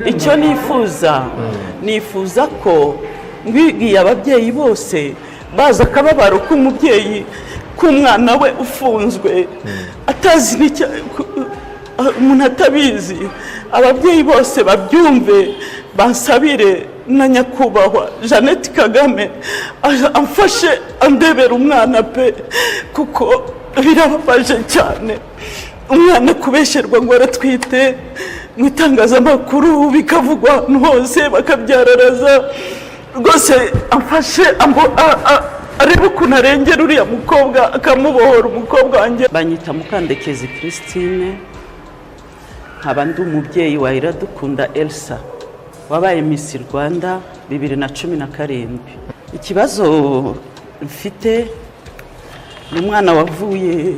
Icyo nifuza, nifuza ko mbibwiye ababyeyi bose bazi akababaro k'umubyeyi k'umwana we ufunzwe atazi n'icyo, umuntu atabizi. Ababyeyi bose babyumve, bansabire na Nyakubahwa Jeannette Kagame amfashe andebera umwana pe, kuko birababaje cyane umwana kubesherwa ngo aratwite mu itangazamakuru, bikavugwa ahantu hose, bakabyararaza. Rwose amfashe arebe ukuntu arengera uriya mukobwa, akamubohora, umukobwa wanjye. Banyita Mukandekezi Christine, nkaba ndi umubyeyi wa Iradukunda Elsa wabaye Miss Rwanda 2017. Ikibazo mfite ni umwana wavuye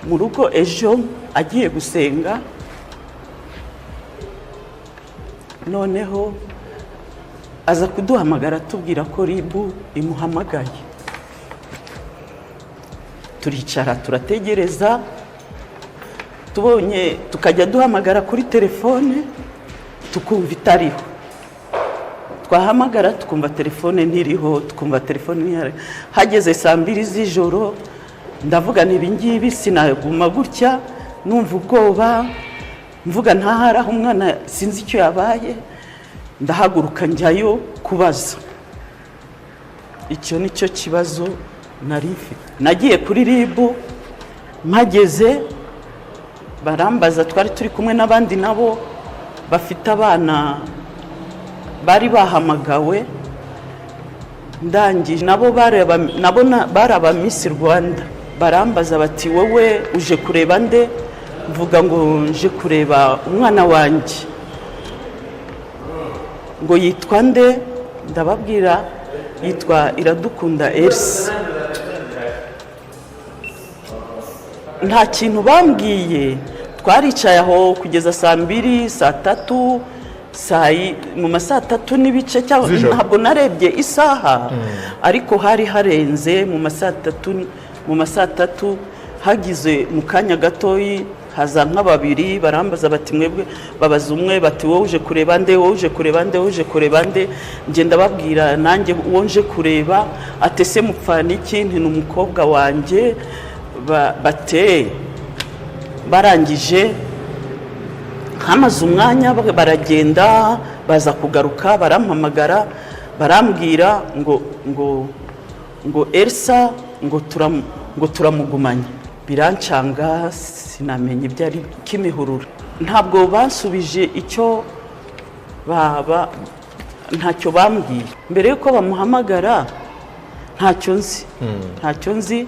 mu rugo ejo agiye gusenga, noneho aza kuduhamagara atubwira ko RIB imuhamagaye. Turicara turategereza, tubonye tukajya duhamagara kuri telefone tukumva itariho, twahamagara tukumva telefone ntiriho, tukumva telefone ntihari. Hageze saa 2 z'ijoro, ndavuga nti: "Ibi ngibi sinaguma gutya numva ubwoba, mvuga ntahari aho umwana sinzi icyo yabaye." Ndahaguruka njyayo kubaza. Icyo ni cyo kibazo nari mfite. Nagiye kuri RIB, mpageze barambaza. Twari turi kumwe n'abandi nabo bafite abana bari bahamagawe. Ndangije nabo nabo bari aba Miss Rwanda. Barambaza bati: "Wowe uje kureba nde?" Mvuga ngo nje kureba umwana wanjye. Ngo: "Yitwa nde?" Ndababwira yitwa Iradukunda Elsa. Nta kintu bambwiye. Twaricaye aho kugeza saa 2, saa 3, mu ma saa 3 n'ibice cyangwa Z'ijoro. Ntabwo narebye isaha, ariko hari harenze mu ma saa 3. Mu ma saa 3 hagize mu kanya gatoyi haza nka babiri, barambaza bati: "Mwebwe?" Babaza umwe bati: "Wowe uje kureba nde? Wowe uje kureba nde? Wowe uje kureba nde?" Njye ndababwira nanjye uwo nje kureba. Ati: "Ese mupfana iki?" Nti: "Ni umukobwa wanjye." Bate barangije hamaze umwanya baragenda, baza kugaruka barampamagara, barambwira ngo Elsa ngo turamugumanye. Birancanga, sinamenya ibyo ari. Kimihurura ntabwo bansubije icyo baba, ntacyo bambwiye mbere yuko bamuhamagara. Ntacyo nzi, ntacyo nzi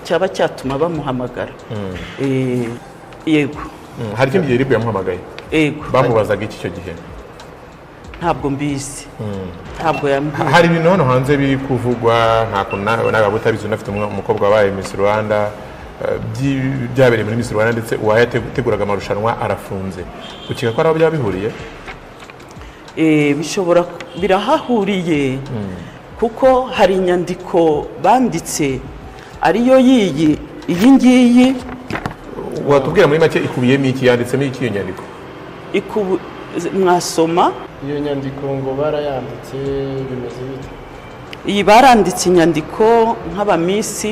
cyaba cyatuma bamuhamagara. Yego. Hari ikindi gihe RIB yamuhamagaye? Yego. Bamubazaga iki icyo gihe? Ntabwo mbizi, ntabwo yambwiye. Hari ibintu hano hanze biri kuvugwa, nta kuntu nawe waba utabizi, unafite umukobwa wabaye Miss Rwanda, byabereye muri Miss Rwanda, ndetse uwayateguraga amarushanwa arafunze. Ukeka ko ari aho byaba bihuriye? Bishobora, birahahuriye, kuko hari inyandiko banditse ariyo yiyi, iyi ngiyi. Watubwira muri make ikubiyemo iki, yanditsemo iki iyo nyandiko? Mwasoma. Iyo nyandiko ngo barayanditse, bimeze bite? Iyi baranditse inyandiko nk'aba miss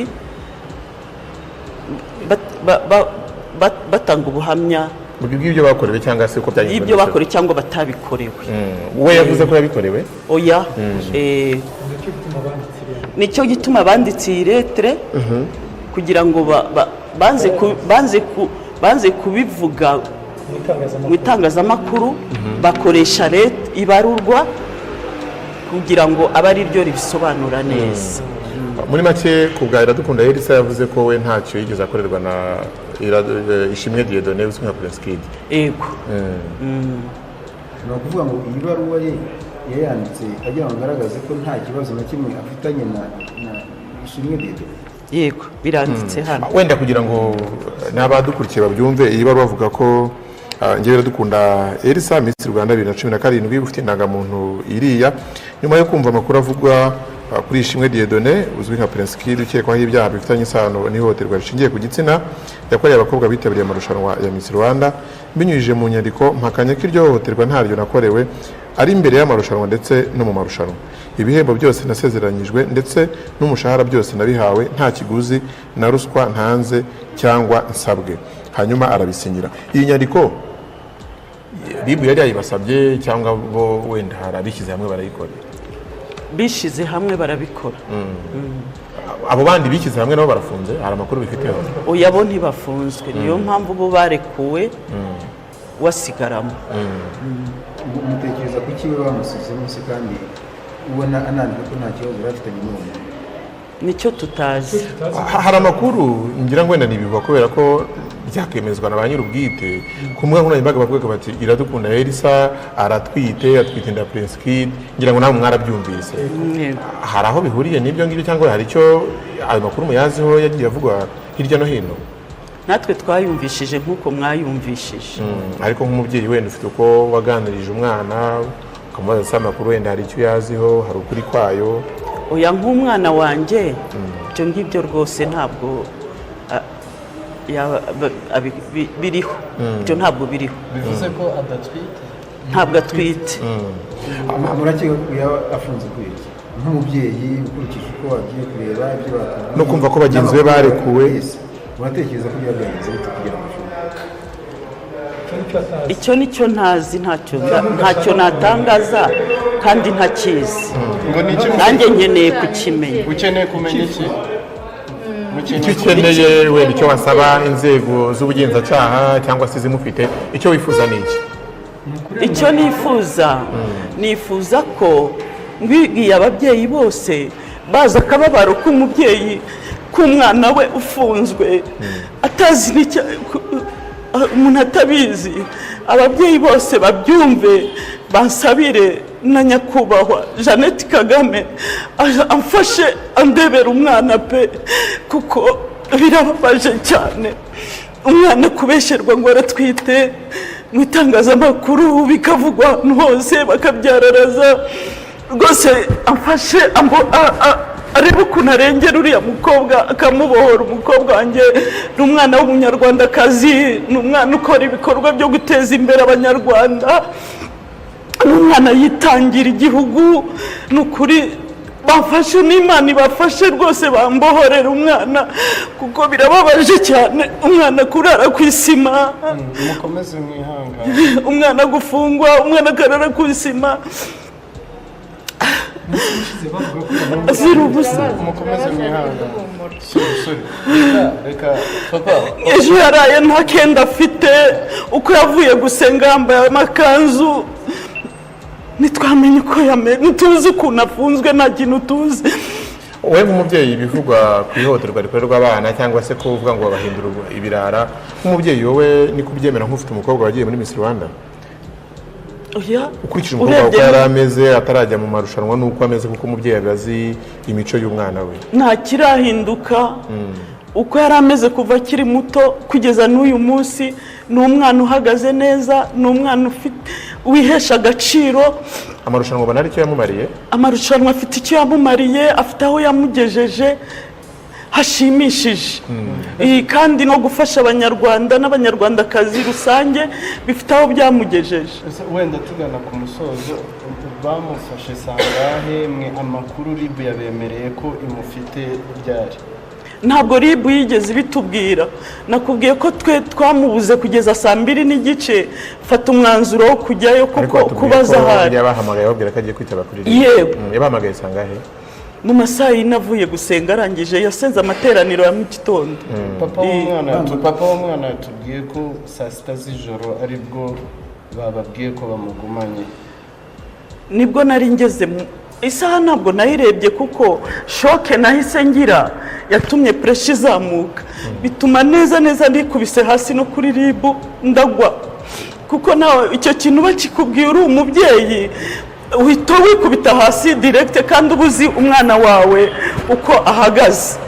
batanga ubuhamya bw'ibyo bakorewe cyangwa se uko byagenze. Y'ibyo bakorewe cyangwa batabikorewe. We yavuze ko yabikorewe? Oya. Nicyo gituma banditse iyi lettre, kugira ngo banze kubivuga mu itangazamakuru, bakoresha lettre, ibarurwa, kugira ngo abe ari ryo ribisobanura neza. Muri make, ku bwa Iradukunda Elsa, yavuze ko we ntacyo yigeze akorerwa na Ishimwe Dieudonné uzwi nka Prince Kid. Yego. Ni ukuvuga ngo iyi baruwa ye yayanditse agira ngo agaragaze ko nta kibazo na kimwe afitanye na Ishimwe Dieudonné? Yego, biranditse hano. Wenda kugira ngo n'abadukurikiye babyumve, iyi baruwa bavuga ko Njyewe Iradukunda Elsa, Miss Rwanda 2017, ufite indangamuntu iriya, nyuma yo kumva amakuru avugwa kuri Ishimwe Dieudonné uzwi nka Prince Kid, ukekwaho ibyaha bifitanye isano n'ihohoterwa rishingiye ku gitsina yakoreye abakobwa bitabiriye amarushanwa ya Miss Rwanda, binyujije mu nyandiko mpakanya ko iryo hohoterwa ntaryo nakorewe, ari imbere y'amarushanwa ndetse no mu marushanwa. Ibihembo byose nasezeranyijwe ndetse n'umushahara byose nabihawe nta kiguzi na ruswa ntanze cyangwa nsabwe. Hanyuma arabisinyira. Iyi nyandiko RIB yari yayibasabye cyangwa bo wenda hari abishyize hamwe barayikora? Bishyize hamwe barabikora. Abo bandi bishyize hamwe nabo barafunze? Hari amakuru bifiteho? Oya, bo ntibafunzwe, niyo mpamvu bo barekuwe, wasigaramo. Mutekereza kuki we bamusizemo se, kandi ubona anandika ko nta kibazo yari afitanye n'uwo muntu? Nicyo tutazi. Hari amakuru ngira ngo wenda ntibivuga kubera ko byakemezwa na ba nyir'ubwite, ku mbuga nkoranyambaga bavuga bati Iradukunda Elsa aratwite, atwite inda Prince Kid. Ngira ngo namwe mwarabyumvise. Yego. Hari aho bihuriye n'ibyo ngibyo, cyangwa hari icyo ayo makuru muyaziho yagiye avugwa hirya no hino? Natwe twayumvishije nk'uko mwayumvishije. Ariko nk'umubyeyi wenda ufite uko waganirije umwana, ukamubaza se amakuru wenda hari icyo uyaziho, hari ukuri kwayo? Oya, nk'umwana wanjye ibyo ngibyo rwose ntabwo biriho, ibyo ntabwo biriho. Bivuze ko adatwite? Ntabwo atwite. Murakeka ko yaba afunze kubera iki, nk'umubyeyi, ukurikije uko wagiye kureba ibyo batubwiye No kumva ko bagenzi be n'amakuru barekuwe? Yes. Uratekereza ko byaba byagenze bite kugira ngo afunge? Icyo nicyo ntazi, ntacyo natangaza kandi ntakizi. Ngo ni iki? Nanjye nkeneye kukimenya. Ukeneye kumenya iki? Icyo ukeneye wenda, icyo wasaba inzego z'ubugenzacyaha cyangwa se izimufite, icyo wifuza ni iki? Icyo nifuza, nifuza ko mbibwiye ababyeyi bose bazi akababaro k'umubyeyi k'umwana we ufunzwe atazi n'icyo, umuntu atabizi, ababyeyi bose babyumve, bansabire na nyakubahwa Jeannette Kagame amfashe andebera umwana pe, kuko birababaje cyane umwana kubesherwa ngo aratwite mu itangazamakuru, bikavugwa ahantu hose, bakabyararaza. Rwose amfashe arebe ukuntu arengera uriya mukobwa, akamubohora. Umukobwa wanjye ni umwana w'umunyarwandakazi, ni umwana ukora ibikorwa byo guteza imbere Abanyarwanda, ni umwana yitangira igihugu. Ni ukuri bafashe, n'Imana ibafashe rwose, bambohorera umwana, kuko birababaje cyane umwana kurara ku isima. Mukomeze mwihangane. Umwana gufungwa, umwana akarara ku isima azira ubusa. Mukomeze mwihangane. Sorry, sorry, reka, reka papa. Ejo yaraye nta kenda afite, uko yavuye gusenga yambaye amakanzu, ntitwamenye uko yamenye, ntituzi ukuntu afunzwe, nta kintu tuzi. Wowe nk'umubyeyi, ibivugwa ku ihohoterwa rikorerwa abana cyangwa se kuvuga ngo babahindura ibirara, nk'umubyeyi wowe ni kubyemera, nk'ufite umukobwa wagiye muri Miss Rwanda? Oya. Ukurikije umukobwa uko Urebye yari ameze atarajya mu marushanwa n'uko ameze, kuko umubyeyi aba azi imico y'umwana we. Nta kirahinduka. Uko yari ameze kuva akiri muto kugeza n'uyu munsi, ni umwana uhagaze neza, ni umwana ufite wihesha agaciro. Amarushanwa ubona ari cyo yamumariye? Amarushanwa afite icyo yamumariye, afite aho yamugejeje hashimishije. Iyi kandi no gufasha Abanyarwanda n'Abanyarwandakazi rusange bifite aho byamugejeje. Ese wenda tugana ku musozo, bamufashe sangahe? Mwe amakuru RIB yabemereye ko imufite ryari? Ntabwo RIB yigeze ibitubwira. Nakubwiye ko twe twamubuze kugeza saa 2:30, fata umwanzuro wo kujyayo Ariko kuko watubwiye kubaza ko ahari. yabahamagaye babwira ko agiye kwitaba kuri RIB. Yego. Yabahamagaye sangahe? Mu masaha 4, avuye gusenga, arangije yasenze amateraniro ya mu gitondo. Papa w'umwana yatubwiye ko saa 6 z'ijoro aribwo bababwiye ko bamugumanye. Nibwo nari ngeze mu isaha, ntabwo nayirebye kuko choc nahise ngira yatumye pressure izamuka, bituma neza neza nikubise hasi no kuri RIB ndagwa, kuko nawe icyo kintu bakikubwiye uri umubyeyi uhita wikubita hasi direct, kandi uba uzi umwana wawe uko ahagaze.